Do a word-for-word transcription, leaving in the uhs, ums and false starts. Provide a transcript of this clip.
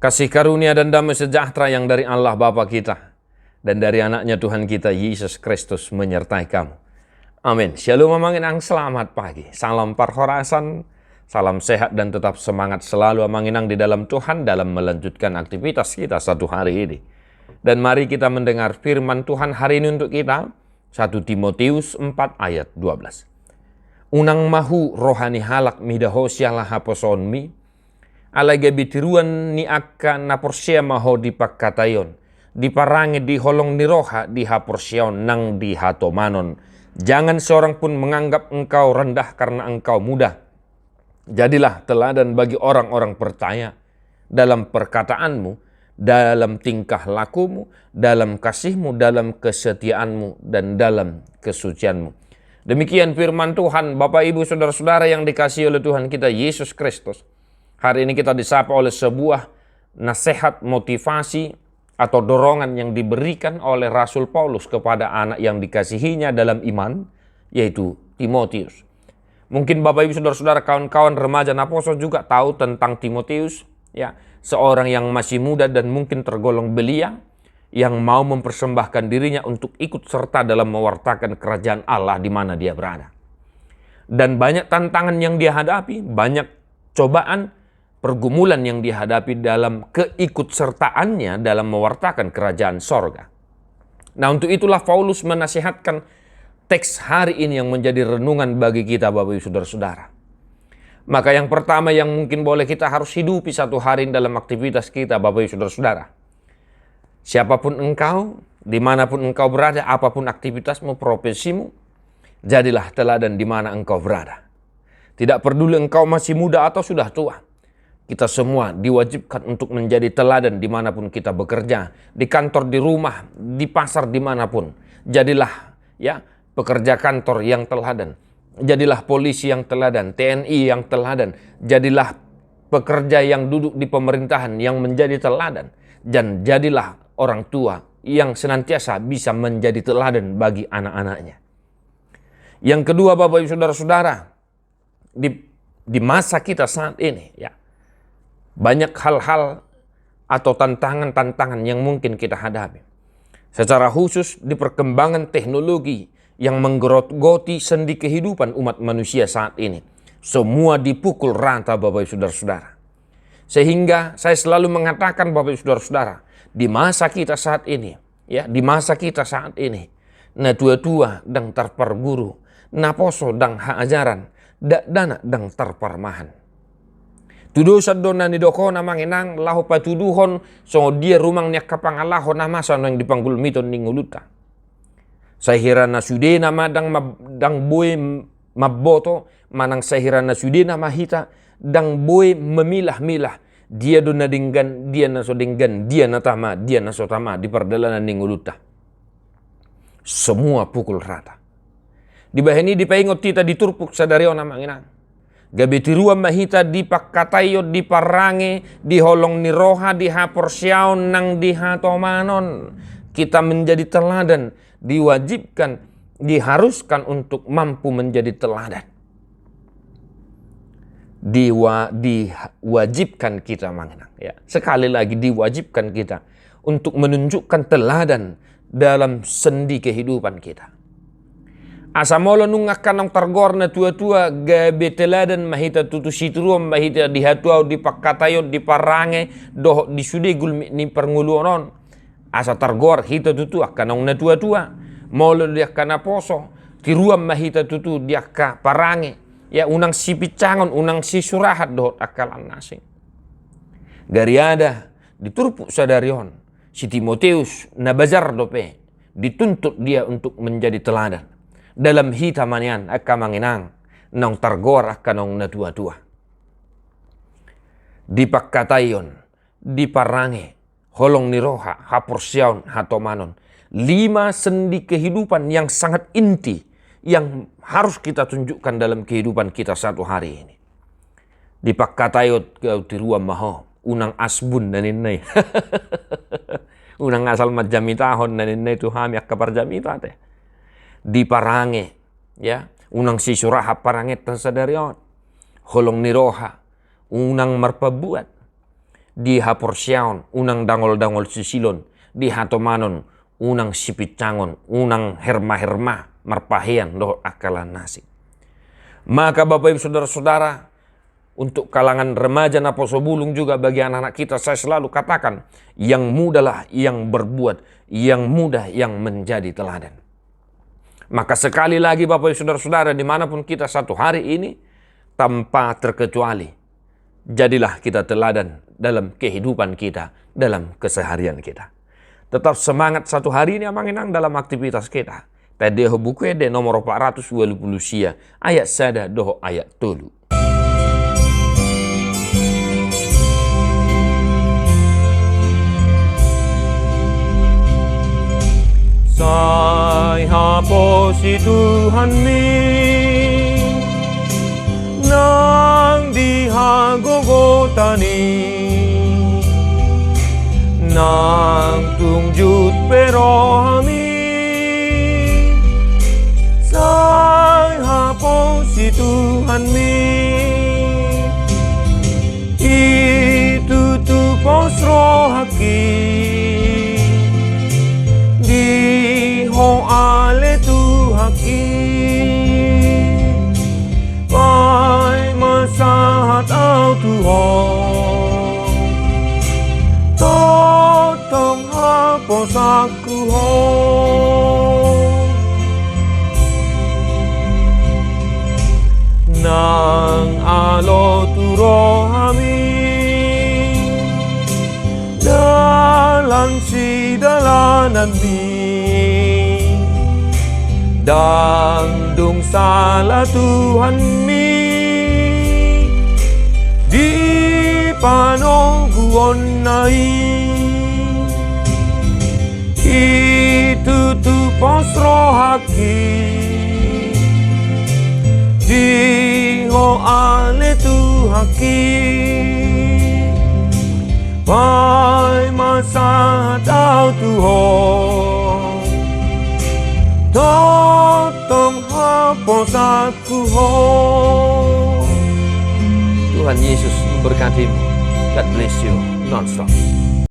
Kasih karunia dan damai sejahtera yang dari Allah Bapa kita dan dari Anaknya Tuhan kita Yesus Kristus menyertai kamu. Amin. Shalom amang inang, selamat pagi. Salam parhorasan, salam sehat dan tetap semangat selalu amang inang di dalam Tuhan dalam melanjutkan aktivitas kita satu hari ini. Dan mari kita mendengar firman Tuhan hari ini untuk kita, satu Timotius empat ayat dua belas. Unang mahu roha ni halak mida ho siala haposoonmi, alai gabe tiruan ni angka na porsea ma ho di pangkataion, di parange, di holong ni roha, di haporseaon nang di hatomanon. Jangan seorang pun menganggap engkau rendah karena engkau muda. Jadilah teladan bagi orang-orang percaya dalam perkataanmu, dalam tingkah lakumu, dalam kasihmu, dalam kesetiaanmu, dan dalam kesucianmu. Demikian firman Tuhan, Bapak, Ibu, Saudara-saudara yang dikasihi oleh Tuhan kita Yesus Kristus. Hari ini kita disapa oleh sebuah nasihat, motivasi, atau dorongan yang diberikan oleh Rasul Paulus kepada anak yang dikasihinya dalam iman, yaitu Timotius. Mungkin Bapak, Ibu, Saudara-saudara, kawan-kawan remaja naposo juga tahu tentang Timotius, ya, seorang yang masih muda dan mungkin tergolong belia, yang mau mempersembahkan dirinya untuk ikut serta dalam mewartakan kerajaan Allah di mana dia berada. Dan banyak tantangan yang dia hadapi, banyak cobaan, pergumulan yang dihadapi dalam keikutsertaannya dalam mewartakan kerajaan sorga. Nah, untuk itulah Paulus menasihatkan teks hari ini yang menjadi renungan bagi kita, Bapak, Ibu, Saudara-saudara. Maka yang pertama yang mungkin boleh kita harus hidupi satu hari ini dalam aktivitas kita, Bapak, Ibu, Saudara-saudara. Siapapun engkau, dimanapun engkau berada, apapun aktivitasmu, profesimu, jadilah teladan di mana engkau berada. Tidak peduli engkau masih muda atau sudah tua, kita semua diwajibkan untuk menjadi teladan dimanapun kita bekerja, di kantor, di rumah, di pasar, dimanapun. Jadilah, ya, pekerja kantor yang teladan. Jadilah polisi yang teladan, T N I yang teladan. Jadilah pekerja yang duduk di pemerintahan yang menjadi teladan. Dan jadilah orang tua yang senantiasa bisa menjadi teladan bagi anak-anaknya. Yang kedua, Bapak, Ibu, Saudara-saudara, di, di masa kita saat ini, ya, banyak hal-hal atau tantangan-tantangan yang mungkin kita hadapi. Secara khusus di perkembangan teknologi yang menggerogoti sendi kehidupan umat manusia saat ini. Semua dipukul rata, Bapak, Ibu, Saudara-saudara. Sehingga saya selalu mengatakan, Bapak, Ibu, Saudara-saudara, di masa kita saat ini, ya, di masa kita saat ini, na tua-tua ndang tarparguru, naposo ndang haajaran, dakdanak ndang tarparmahan. Tudosan do na nidok ho, amang inang, laho patuduhon songon dia rumang ni angka pangalaho na masa naeng di panggulmiton ni ngolunta. Sahira na sudena ma ndang mab-, ndang boi mamboto, manang sahira na sudena ma hita ndang boi memilah-milah dia do na denggan, dia na so denggan, dia na tama, dia na so tama di pardalanan ni ngolunta. Semua pukul rata. Dibahen i dipaingot hita di turpuk sadari on, amang inang, gabe tiruan ma hita di pangkataion, di parange, di holong ni roha, di haporseaon nang di hatomanon. Kita menjadi teladan, diwajibkan, diharuskan untuk mampu menjadi teladan. Diwa-, diwajibkan kita, amang inang, ya. Sekali lagi, diwajibkan kita untuk menunjukkan teladan dalam sendi kehidupan kita. Asa molo nunga angka naung targoar na tua-tua, gabe teladan ma hita tutu, sitiruon ma hita di hatuaon, di pangkataion, di parange, dohot di sude gulmit ni parngoluon on. Asa targoar hita tutu angka naung na tua-tua. Molo di angka naposo, tiruan ma hita tutu di angka parange. Ya, unang sipincangon, unang sisurahan dohot angka na asing. Gariada di turpuk sadari on, si Timoteus na bajar dope, dituntut dia untuk menjadi teladan. Dalam hita ma nian angka, amang inang, naung targoar angka naung na tua-tua. Di pangkataion, di parange, holong ni roha, haporseaon, hatomanon. Lima sendi kehidupan yang sangat inti yang harus kita tunjukkan dalam kehidupan kita satu hari ini. Di pangkataion, tiruan ma ho, unang asbun na ninna i. Unang asal manjamitahon na ninna i tu hami angka parjamita, te. Di parange, ya, unang sisurahan parangenta sadari on. Holong ni roha, unang marpabuat. di haporseaon, unang dangol-dangol sisilon, di hatomanon, unang sipincangon, unang herma-herma, marpahean dohot angka na asing. Maka Bapak Ibu Saudara-saudara, untuk kalangan remaja naposo bulung juga bagi anak-anak kita, saya selalu katakan, yang mudalah yang berbuat, yang muda yang menjadi teladan. Maka sekali lagi Bapak Ibu Saudara-saudara, dimanapun kita satu hari ini, tanpa terkecuali, jadilah kita teladan dalam kehidupan kita, dalam keseharian kita. Tetap semangat satu hari ini Amang Inang dalam aktivitas kita. Taendehon Buku Ende nomor empat ratus dua puluh sia, ayat sada dohot ayat tolu. Sai haposi Tuhanmi nang di hagogotan i, nang tung jut pe rohami. Sai haposi Tuhanmi, i tutu pos rohangki, di Ho ale Tuhanki. Paima sahat au tu Ho, tongtong haposan ku Ho. Nang alo tu rohami dalan sidalananmi, ndang dung sala Tuhanmi di panongguonna i. I tutu pos rohangki, di Ho ale Tuhanki. Paima sahat au tu Ho, tongtong haposan ku Ho. Tuhan Yesus memberkatimu. God bless you. Nonstop.